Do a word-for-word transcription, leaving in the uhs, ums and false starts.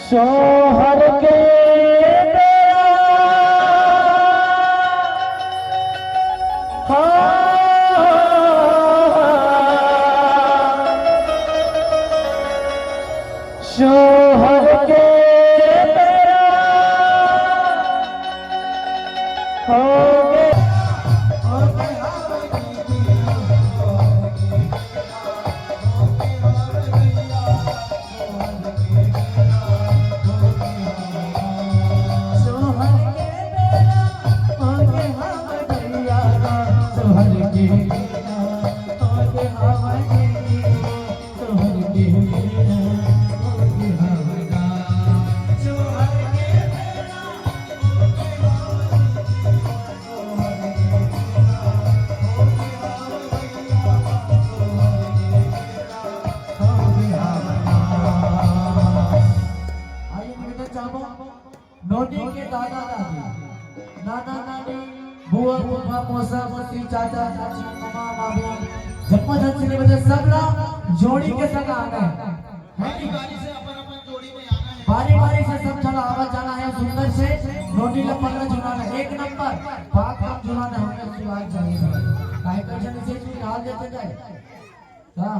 शोहर के बेरा, हाँ, शोहर के बेरा होगे। आइए, निवेदन चाहूंगा, नोनी के दादा दादी, नाना नानी, बुआ फूफा, मौसा मौसी, चाचा चाची, मामा मामी, जम्मो झन से निवेदन, सब ला जोड़ी के संग आना है। बारी बारी से अपन अपन जोड़ी में आना है। बारी बारी से सब झन आवत जाना है, सुंदर से नोनी ला पल्ला झुलाना है। एक नंबर बात हम झुलाना है, हमने आशीर्वाद चाहिए। काय कर जन से तू डाल देते जाए। हाँ,